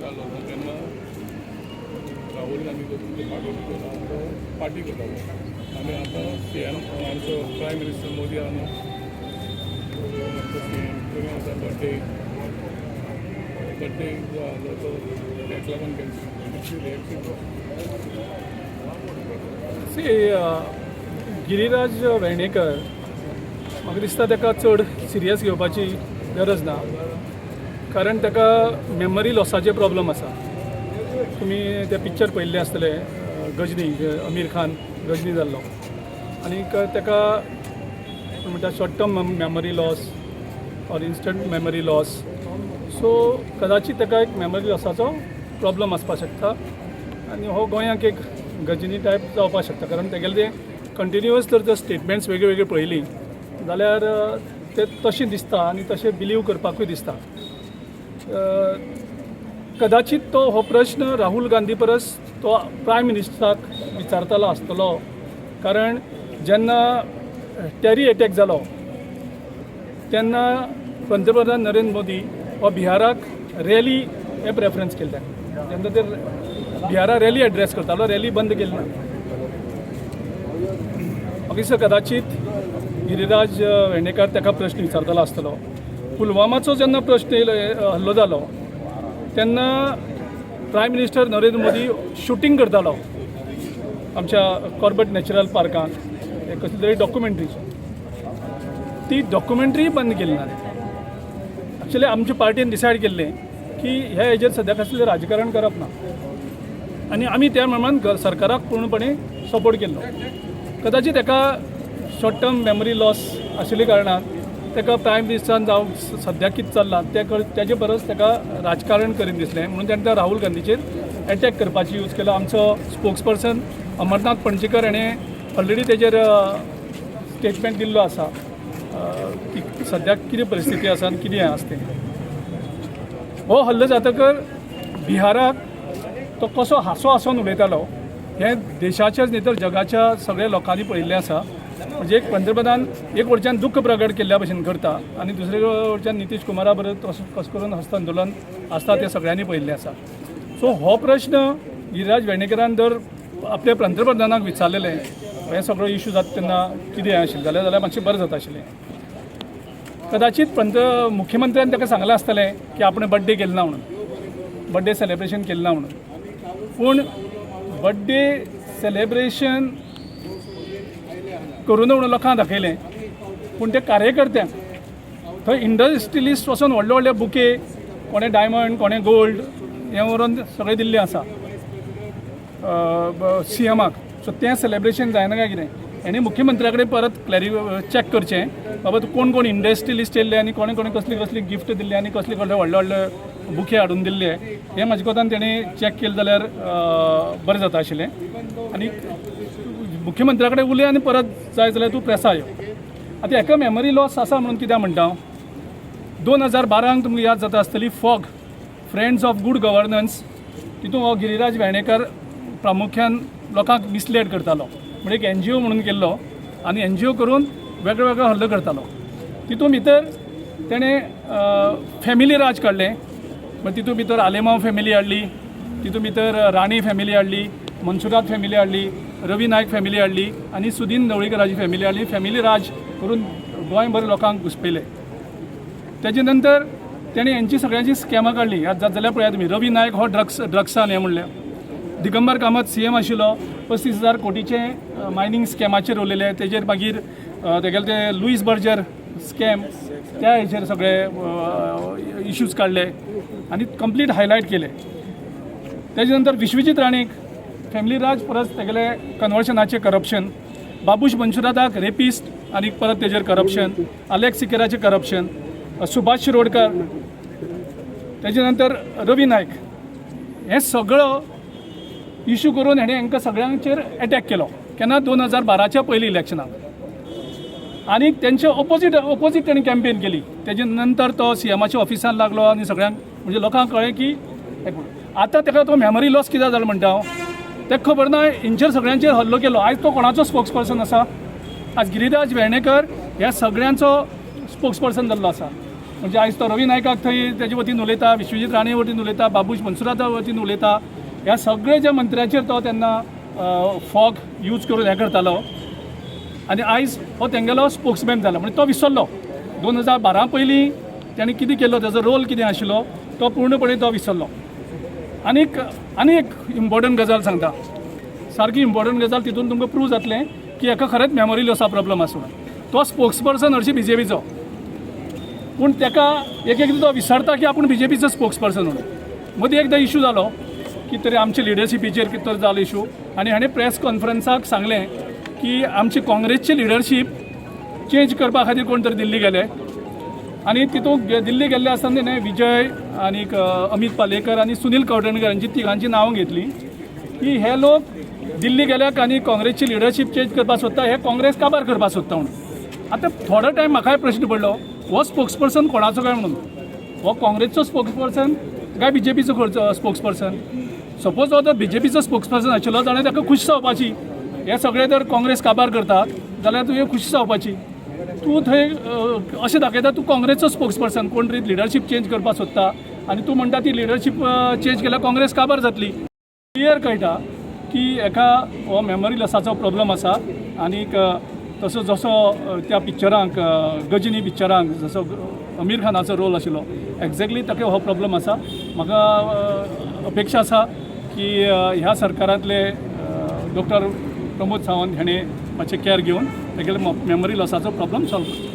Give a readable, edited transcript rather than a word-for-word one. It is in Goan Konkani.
जालो न्हू तेन्ना राहुल गांधी जो तुमचे पार्टी करता तो पार्टी करतालो आनी आतां सी एम आमचो प्रायम मिनिस्टर मोदी आहा न्हू, तो आमचो सी एम तुमी आतां बर्थडे बर्थडे जो आहलो तो तेका लागून cancel reaction. See, Giriraj Vernekar म्हाका दिसता ताका चड सिरियस घेवपाची गरज ना, कारण ताका मेमरी लॉसाचे प्रॉब्लम आसा. तुमी तें पिक्चर पळयल्लें आसतलें, गजनी, अमीर खान गजनी जाल्लो आनीक ताका म्हणटा short term memory loss or instant memory loss. So कदाचित ताका एक मेमरी लॉसाचो प्रॉब्लम आसपाक शकता आनी हो गोंयाक एक गजनी टायप जावपाक शकता, कारण तेगेलें तें कंटिन्युअस जर तर स्टेटमेंट्स वेगळी वेगळी पळयली जाल्यार ते तशें दिसता आनी तशें बिलीव करपाकूय दिसता. कदाचित तो हो प्रश्न राहुल गांधी परस तो प्रायम मिनिस्टराक विचारतालो आसतलो, कारण जेन्ना टेरी एटॅक जालो तेन्ना पंतप्रधान नरेंद्र मोदी हो बिहाराक रॅली हें प्रेफरन्स केल्लें. तेन्ना ते बिहारा रॅली एड्रेस करतालो, रॅली बंद केली ना. म्हाका दिसता कदाचित गिरिराज वेर्णेकर ताका प्रश्न विचारतालो आसतलो. पुलवामाचो जेन्ना प्रश्न येयलो, हल्लो जालो तेन्ना prime minister Narendra Modi shooting करतालो आमच्या कॉर्बेट नॅचरल पार्कांत कसली तरी डॉक्युमेंटरीची. ती डॉक्युमेंटरी बंद केली ना. एक्चुअली आमच्या पार्टीन डिसायड केल्लें की ह्या हेजेर सद्या कसलें राजकारण करप ना आनी आमी त्या प्रमाण सरकाराक पूर्णपणे सपोर्ट केल्लो. कदाचित ताका शॉर्ट टर्म मेमरी लॉस आशिल्ल्या कारणान ताका प्रायम मिनिस्टरान जावं सद्याक कितें चल्लां तें तेजे परस ताका राजकारण करीन दिसलें, म्हणून ताणें त्या राहुल गांधीचेर एटॅक करपाची यूज केलो. आमचो स्पोक्स पर्सन अमरनाथ पणजीकर हाणें ऑलरेडी तेजेर स्टेटमेंट दिल्लो आसा की सद्याक कितें परिस्थिती आसा आनी कितें आसा तें. हो हल्लो जातकर बिहाराक तो कसो हांसो हांसोन उलयतालो हें देशाच्याच न्ही तर जगाच्या सगळ्या लोकांनी पळयल्लें आसा. म्हणजे एक पंतप्रधान एक वटच्यान दुख्ख प्रगट केल्ल्या भशेन करता आनी दुसरे वटच्यान नितीश कुमारा बरोबर कसो कसो करून हस्तांदोलन आसता तें सगळ्यांनी पळयल्लें आसा. सो हो प्रश्न गिरिराज वेर्णेकरान जर आपल्या पंतप्रधानाक विचारलेलें, हें सगळो इशू जाता तेन्ना कितें आशिल्लें जाल्यार मातशें बरें जाता आशिल्लें. कदाचित पंत मुख्यमंत्र्यान ताका सांगलां आसतलें की आपणें बड्डे केलो ना म्हणून, बड्डे सेलेब्रेशन केलें ना म्हणून. पूण बड्डे सेलेब्रेशन करूं ना म्हणून लोकांक दाखयलें, पूण ते कार्यकर्त्यांक थंय इंडस्ट्रियलिस्ट वचोन व्हडले व्हडले बुके, कोणें डायमंड, कोणें गोल्ड हें व्हरून सगळें दिल्लें आसा सी एमाक. सो तें सेलेब्रेशन जायना काय कितें, हेणी मुख्यमंत्र्या कडेन परत क्लॅरी चॅक करचें, बाबा तूं कोण कोण इंडस्ट्रियलिस्ट येयल्ले आनी कोणे कोणे कसली कसली गिफ्ट दिल्ली आनी कसले कसले व्हडले व्हडले बुके हाडून दिल्ले, हें म्हाजे कोतान तेणें चॅक केलें जाल्यार बरें जाता आशिल्लें. आनी मुख्यमंत्र्या कडेन उलय आनी परत जाय जाल्यार तूं प्रेसा यो. आतां हेका मेमरी लॉस आसा म्हणून कित्याक म्हणटा हांव? 2012क तुमकां याद जाता आसतली, fog, friends of good governance, तितून हो गिरिराज वेर्णेकर प्रामुख्यान लोकांक मिसलेड करतालो. म्हणजे एक एनजीओ म्हणून केल्लो आनी एनजीओ करून वेगळे वेगळे हल्लो करतालो. तितून भितर तेणें फॅमिली राज काडलें. मागीर तितून भितर आलेमांव फॅमिली हाडली, तितून भितर राणे फॅमिली हाडली, मनसुरात फॅमिली हाडली, रवी नायक फॅमिली हाडली आनी सुदीन ढवळीकराची फॅमिली हाडली. फॅमिली राज करून गोंयभर लोकांक घुसपयले. तेजे नंतर तेणें हेंची सगळ्यांची स्कॅमां काडली. याद जात जाल्यार पळयात तुमी, रवी नायक हो ड्रग्सान हें म्हणलें. दिगंबर कामत सी एम आशिल्लो, 35,000 कोटीचे मायनींग स्कॅमाचेर उरलेले. तेजेर मागीर तेगेले ते लुईस बर्जर स्कॅम, त्या हेचेर सगळे इश्यूज काडले आनी कंप्लीट हायलायट केले. तेजे नंतर विश्वजीत राणेक फॅमिली राज, परत तेगेले कन्वर्शनाचे करप्शन, बाबूश मनसुराताक रेपिस्ट आनी परत तेजेर करप्शन, आलेक्स सिकेराचें करप्शन, सुभाष शिरोडकर, तेजे नंतर रवी नायक, हें सगळो इशू करून हेणें हांकां सगळ्यांचेर एटॅक केलो. केन्ना? 2012च्या पयलीं इलेक्शनाक. आनी तेंचे ओपोजीट ओपोजीट तेणी कॅम्पेन केली. तेजे नंतर तो सी एमाच्या ऑफिसान लागलो आनी सगळ्यांक, म्हणजे लोकांक कळ्ळें की एक मिनिट. आतां ताका तो मेमरी लॉस कित्याक जालो म्हणटा हांव, ताका खबर ना हेंचेर सगळ्यांचेर हल्लो केलो. आयज तो कोणाचो स्पोक्स पर्सन आसा? आज गिरिराज वेर्णेकर ह्या सगळ्यांचो स्पोक्स पर्सन जाल्लो आसा. म्हणजे आयज तो रवी नायकाक थंय तेजे वतीन उलयता, विश्वजीत राणे वतीन उलयता, बाबूश मनसुराता वतीन उलयता. ह्या सगळे ज्या मंत्र्याचेर तो तेन्ना फॉग यूज करून हें करतालो आनी आयज हो तेंगेलो स्पोक्समॅन जाला. म्हणजे तो विसरलो 2012 पयलीं तेणें कितें केल्लो, तेजो रोल कितें आशिल्लो, तो पूर्णपणे तो विसरलो. आनीक आनी एक इम्पॉर्टंट गजाल सांगता, सारकी इम्पॉर्टंट गजाल. तितून तुमकां प्रूव जातलें की हेका खरेंच मेमोरी लॉसा प्रॉब्लम आसा म्हणून. तो स्पोक्स पर्सन हरशीं बीजेपीचो, पूण ताका एक एकदां तो विसरता की आपूण बीजेपीचो स्पोक्स पर्सन म्हणून. मदीं एकदां इशू जालो की तरी आमचे लिडरशिपीचेर कितें तरी जालो इशू आनी हाणें प्रेस कॉन्फरन्साक सांगलें की आमची काँग्रेसची लिडरशीप चेंज करपा खातीर कोण तरी दिल्ली गेले. आनी तितूंत दिल्ली गेल्ले आसतना तेणें विजय आनीक अमीत पालेकर आनी सुनील कवठणकर हांची तिगांची नांवां घेतली की हे लोक दिल्ली गेल्याक आनी काँग्रेसची लिडरशीप चेंज करपाक सोदता, हे काँग्रेस काबार करपाक सोदता म्हणून. आतां थोडो टायम म्हाकाय प्रश्न पडलो, हो स्पोक्स पर्सन कोणाचो काय म्हणून? हो काँग्रेसचो स्पोक्स पर्सन काय बीजेपीचो स्पोक्स पर्सन? सपोज हो जर बीजेपीचो स्पोक्स पर्सन आशिल्लो जाल्यार ताका खूश जावपाची. हे सगळे जर काँग्रेस काबार करतात जाल्यार तुवें खुशी जावपाची. तूं थंय अशें दाखयता तूं काँग्रेसचो स्पोक्स पर्सन, कोण तरी लिडरशीप चेंज करपाक सोदता आनी तूं म्हणटा ती लिडरशीप चेंज केल्यार काँग्रेस काबार जातली. क्लियर कळटा की हेका हो मेमरी लॉसाचो प्रॉब्लम आसा. आनीक तसो जसो त्या पिक्चरांक, गजनी पिक्चरांक जसो अमीर खानाचो रोल आशिल्लो, एग्जॅक्टली ताका हो प्रॉब्लम आसा. म्हाका अपेक्षा आसा की ह्या सरकारांतले डॉक्टर प्रमोद सावंत हाणें मातशें कॅर घेवन तेगेले मेमरी लॉसाचो प्रॉब्लम सॉल्व करचो.